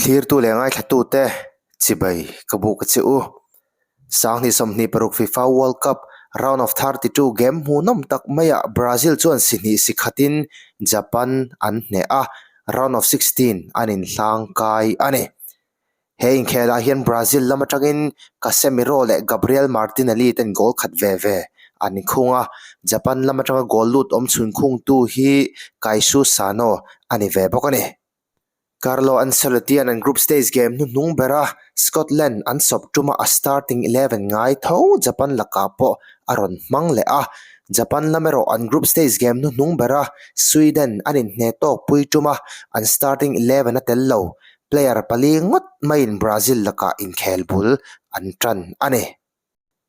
Thlirtu leh ngaithlatute chibai ka buk a che u. Sanghnih 26 FIFA World Cup Round of 32 game hmuhnawm tak maiah Brazil chuan si hnih si khatin Japan an hneh a, Round of 16 an inhlang kai a ni. He inkhelah hian Brazil lam atangin Casemiro leh Gabriel Martinelli ten goal khat ve ve an khung a, Japan lam atanga goal lut awm chhun khungtu hi Kaishu Sano a ni ve bawk a ni. Carlo Ancelotti-a'n an group stage game hnuhnung bera Scotland an sawp tuma a starting 11 ngai tho Japan lakah pawh a rawn hmang leh a, Japan lam erawh an group stage game hnuhnung bera Sweden an inhne tawk pui tuma an starting 11 a tel lo Player pali ngawt maiin Brazil lakah inkhel bul an tan a ni.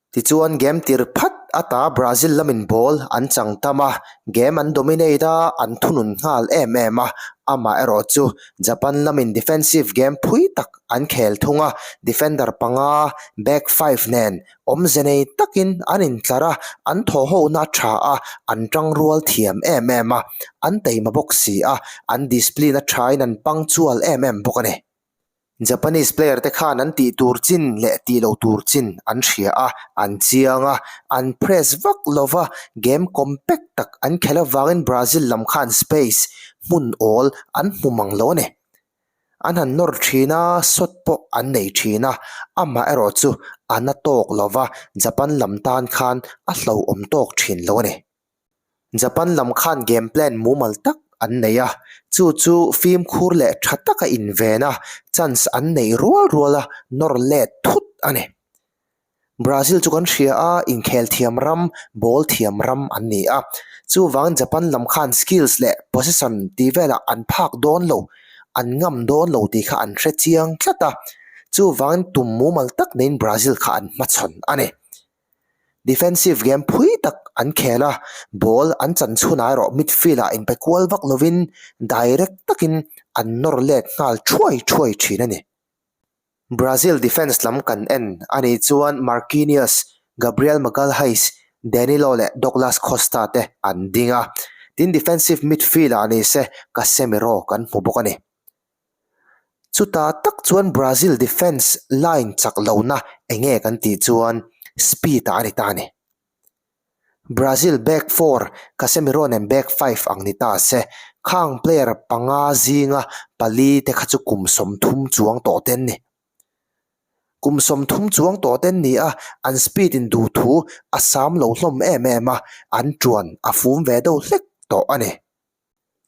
Tichuan game tir phat ata Brazil lamin ball an chang tam a, game an dominate a, an thunun nghal em em a. Amaherawh chu Japan lamin defensive game phui tak an khel thung a, defender panga, back five nen Awmze nei takin an intlar a, an thaw hona a tha a, an tangrual thiam em em a, an teima bawk si a, an discipline a thain an punctual em em bawk a ni. Japanese player te khan an tih tur chin leh tih loh tur chin an hria a, an chiang a, an press vak lo va, game compact tak an khelh avangin Brazil lam khan space, hmun awl, an hmu mang lo a ni. An han nawr thin a, shot pawh an nei thin a, amah erawh chu a na tawk lo va, Japan lam tan khan a hlauhawm tawk thin lo a ni. Japan lam khan game plan mumal tak an nei a, chu chu fimkhur leh tha taka inven a, chance an neih rual rual a nawr let thut a ni. Brazil chu kan hria a, inkhel thiam ram, ball thiam ram an ni a. Chuvang Japan lam khan skills leh possession tih velah an phak dawn lo, an ngam dawn lo tih kha an hre chiang tlat a. Chuvangin tum mumal tak neiin Brazil kha an hmachhawn a ni. Defensive game phui tak an khel a, ball an chan chhunah erawh midfield ah inpe kual vak lovin direct takin an nawr let nghal thuai thuai thin a ni. Brazil defence lam kan en a nih chuan Marquinhos, Gabriel Magalhaes, Danilo leh Douglas Costa te an ding a, tin defensive midfield ah ni se Casemiro kan hmu bawk a ni. Chutah tak chuan Brazil defence line chak lohna eng nge kan tih chuan speed ah a ni ta a ni. Brazil back four, Casemiro nen back five ang ni ta se, khang player panga zinga pali te kha chu kum 30 chuang tawh te an ni. Kum 30 chuang tawh te an ni a, an speed in duh thu a sam lo hlawm em em a, an tuan a fum ve deuh hlek tawh a ni.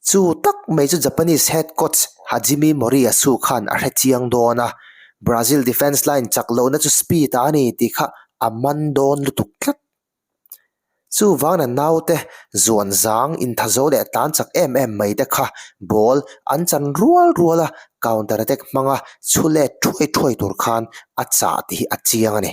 Chu tak mai chu Japanese head coach Hajime Moriyasu khan a hre chiang dawn a, Brazil defence line chak lohna chu speed a ni tih kha a man dawn lutuk tlat. Chuvangin a naute zuan zang inthazo leh tlan chak em em mai te kha ball an chan rual rual a, counter attack hmanga chhu let thuai thuai tur khan a chah tih hi a chiang a ni.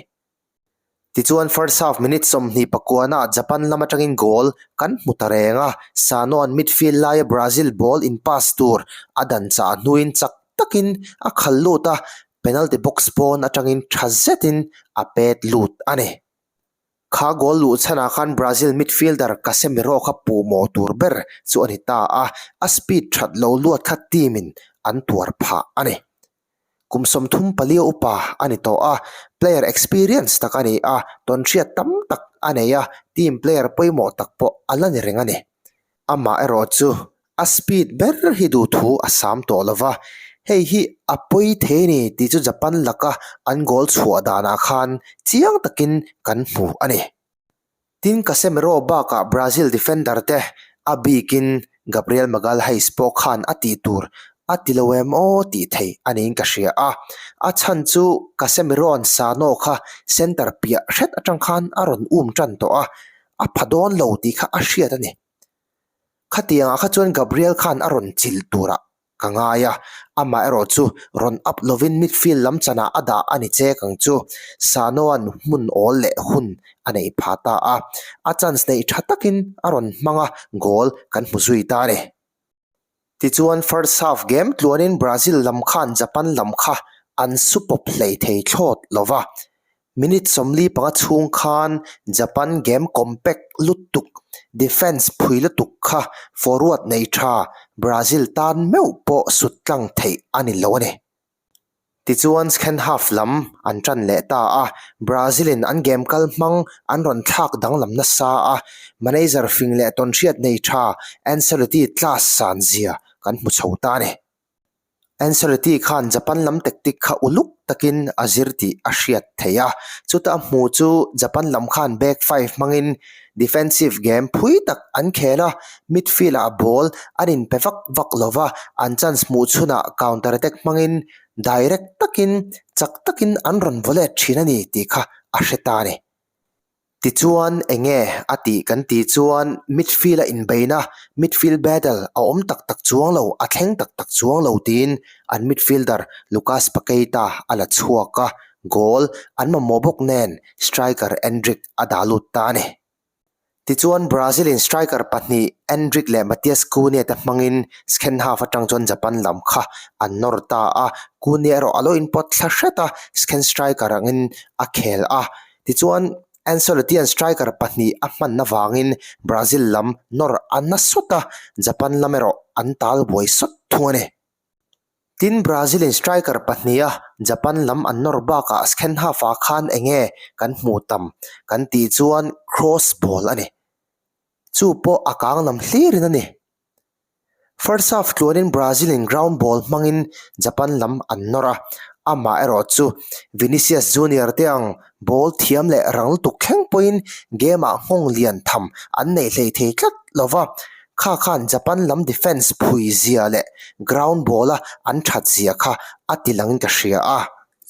Tichuan first half minute 29 ah Japan lam atangin goal kan hmu ta reng a, Sano an midfield laia Brazil ball in pass tur a dan chah hnuin chak takin a khal lut a, penalty box pawn atangin tha zetin a pet lut a ni. Kha goal luh chhanah khan Brazil midfielder Casemiro kha puhmawh tur ber chu a ni ta a, a speed that lo luat kha team in an tuar phah a ni. Kum 34 a upa a ni tawh a, player experience tak a ni a, tawnhriat tam tak a nei a, team player pawimawh tak pawh a la ni reng a ni. Amah erawh chu a speed ber hi duhthu a sam tawh lo va, hei hi a pawi thei a ni tih chu Japan laka an goal chhuah danah khan chiang takin kan hmu a ni. Tin, Casemiro bakah Brazil defender te a bikin Gabriel Magalhaes pawh khan a tih tur a ti lo em aw tih theih a niin ka hria a. A chhan chu Casemiro-a'n Sano kha centre piah hret atang khan a rawn um tan tawh a, a pha dawn lo tih kha a hriat a ni. Khatiangah kha chuan Gabriel khan a rawn chilh turah ka ngai a, amah erawh chu rawn up lovin midfield lam chanah a dah a ni chek ang chu. Sano-a'n hmun awl leh hun a neih phah ta a, a chance neih tha takin a rawn hmang a, goal kan hmu zui ta a ni. Tichuan first half game tluanin Brazil lam khan Japan lam kha an su pawp hlei thei thlawt lo va, Minute 45 chhung khan Japan game compact lutuk, defence phui lutuk kha forward nei tha Brazil tan meuh pawh sut tlang theih a ni lo a ni. Tichuan second half lam an tan leh ta a, Brazil in an game kal hmang an rawn thlak danglam nasa a, manager fing leh tawnhriat nei tha Ancelotti class san zia kan hmu chho ta a ni. Ancelotti khan Japan lam tactic kha uluk takin a zir tih a hriat theih a, chuta a hmu chu Japan lam khan back five hmangin defensive game phui tak an khel a, midfield ah ball an inpe vak vak lo va, an chance hmuh chhunah counter attack hmangin direct takin chak takin an rawn vaw let thin a ni tih kha a hre ta a ni. Tichuan enge a tih kan tih chuan midfield a inbeihna, midfield battle a awm tak tak chuang lo, a thleng tak tak chuang lo tiin an midfielder Lucas Paqueta a la chhuak a, goal an mamawh bawk nen striker Endrick a dah lut ta a ni. Tichuan Brazil-in striker pahnih Endrick leh Matheus Cunha te hmangin second half atang chuan Japan lam kha an nawr ta a, Cunha erawh a lo inpawt thla hret a, second striker angin a khel a. Tichuan Ancelotti-a'n striker pahnih a hman avangin Brazil lam nawr a na sawt a, Japan lam erawh an tal buai sawt thung a ni. Tin, Brazil-in striker pahniha Japan lam an nawr bakah second half-ah khan enge kan hmuh tam kan tih chuan cross ball a ni. Chu pawh a kang lam hlirin a ni. First half tluanin Brazil-in ground ball hmangin Japan lam an nawr a, amah erawh chu Vinicius Junior te ang ball thiam leh rang lutuk thleng pawhin game-ah nghawng lian tham an neih hlei thei tlat lo va. Kha khan Japan lam defence phui zia leh ground ball a an that zia kha a ti langin ka hria a.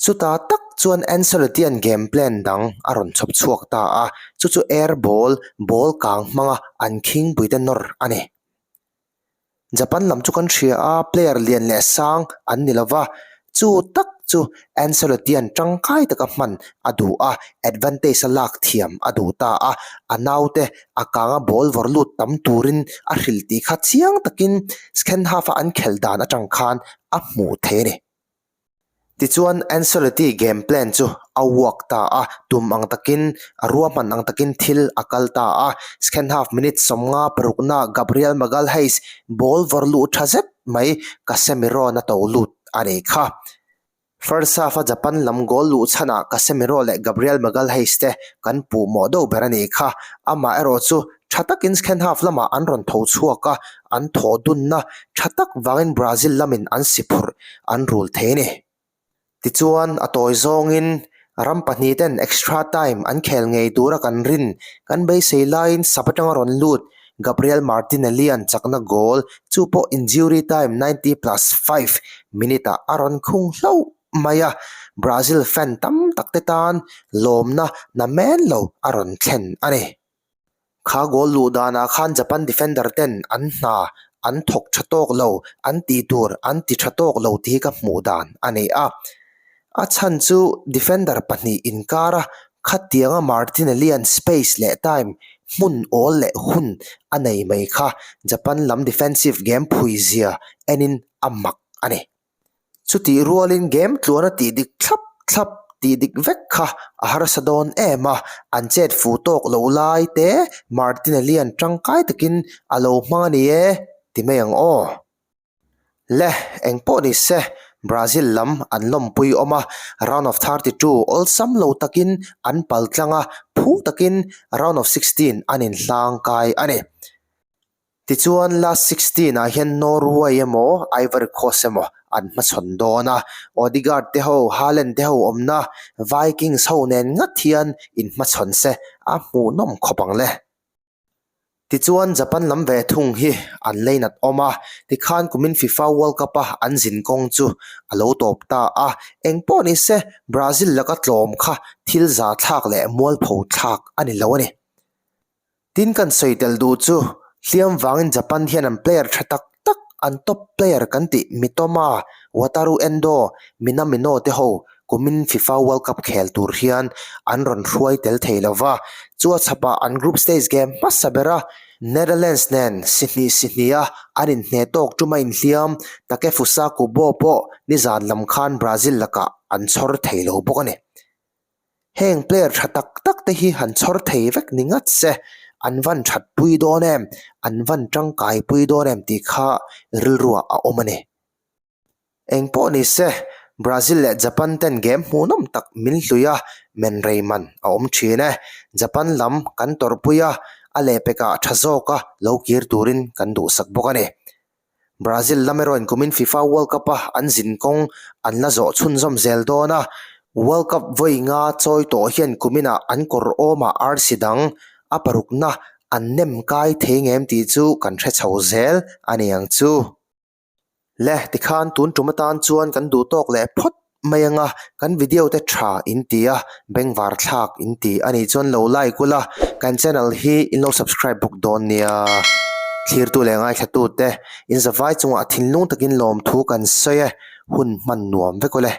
Chutah tak chuan Ancelotti-a'n game plan dang a rawn chhawp chhuak ta a, chu chu air ball, ball kang hmanga an khingpui te nawr a ni. Japan lam chu kan hria a, player lian leh sang an ni lova, Chu tak chu Ancelotti-a'n tangkai taka hman a duh a, advantage a lak thiam a duh ta a, a naute a kanga ball vawr lut tam turin a hrilh tih kha chiang takin second half-a an khelh dan atang khan a hmuh thei a ni. Tichuan Ancelotti game plan chu a work ta a, tum ang takin, a ruahman ang takin thil a kal ta a, second half minute 50 parukna Gabriel Magalhaes ball vawr luh tha zet mai Casemiro-a'n a to lut a nih kha. First half-a Japan lam goal luh chhanah Casemiro leh Gabriel Magalhaes te kan puh mawh deuh ber a nih kha. Amah erawh chu tha takin second half lamah an rawn tho chhuak a, an thawh dunna tha tak vangin Brazil lamin an si phurh an rul thei a ni. Tichuan, a tawi zawngin ram pahnihten extra time an khel ngei tura kan rin kan beisei laiin sap atanga rawn lut Gabriel Martinelli-a'n chakna goal chu pawh injury time 90+5 minute-ah a rawn khung hlauh mai a, Brazil fan tam tak te tan lawmna namen lo a rawn thlen a ni. Kha goal luh danah khan Japan defender ten an hna an thawk tha tawk lo, an tih tur an ti tha tawk lo tih hi ka hmuh dan a ni a. A chhan chu defender pahnih inkara khatianga Martinelli-a'n space leh time hmun awl leh hun a nei mai kha Japan lam defensive game phui zia enin a mak a ni. Chutih rualin game tluana tih dik thlap thlap tih dik vek kha a harsa dawn em a, an chet fuh tawk loh lai te Martinelli-a'n tangkai takin a lo hmang a ni e ti mai ang aw. Le, eng pawh ni se, Brazil lam an lawmpui awm a, round of 32 awlsam lo takin an pal tlang a, phu takin round of 16 an inhlang kai a ni. Tichuan last 16 ah hian Norway emaw Ivory Coast emaw an hmachhawn dawn a, Odegaard te ho, Haaland te ho awmna Vikings ho nen ngat hian inhmachhawn se a hmuhnawm khawp ang le. Tichuan Japan lam ve thung hi an leinat awm a, tikhan kumin FIFA World Cup a an zin kawng chu a lo tawp ta a, engpawh ni se Brazil laka tlawm kha thil za thlak leh mualpho thlak a ni lo a ni. Tin kan sawi tel duh chu hliam vangin Japan hian an player tha tak tak, an top player kan tih Mitoma, Wataru Endo, Minamino te ho kumin FIFA World Cup khel tur hian an rawn hruai tel thei lo va. Chu a chhapah an group stage game hmasa bera Netherlands nen si hnih si hniha an inhne tawk tuma inhliam Takefusa Kubo pawh nizan lam khan Brazil lakah an chhawr thei lo bawk a ni. Heng player tha tak tak te hi han chhawr thei vek ni ngat se, an van that pui dawn em, an van tangkai pui dawn em tih kha rilruah a awm a ni. Engpawh ni se, Brazil leh Japan ten game hmuhnawm tak min hlui a, men rei man a awm thin e. Japan lam kan tawrhpui a, a lehpekah tha zawka lo kir turin kan duhsak bawk a ni. Brazil lam erawhin kumin FIFA World Cup-a an zin kawng an la zawh chhunzawm zel dawn a, World Cup vawi nga chawi tawh hian kuminah an kawr awmah arsi dang a parukna an nem kai thei ngem tih chu kan hre chho zel a ni ang chu. Le, tikhan tun tum atan chuan kan duh tawk leh phawt mai anga kan video te tha in ti a, bengvar thlak in ti a nih chuan lo like ula, kan channel hi in lo subscribe bawk dawn nia. Thlirtu leh ngaithlatute, in zavai chungah thinlung takin lawmthu kan sawi e, hun hman nuam vek ule.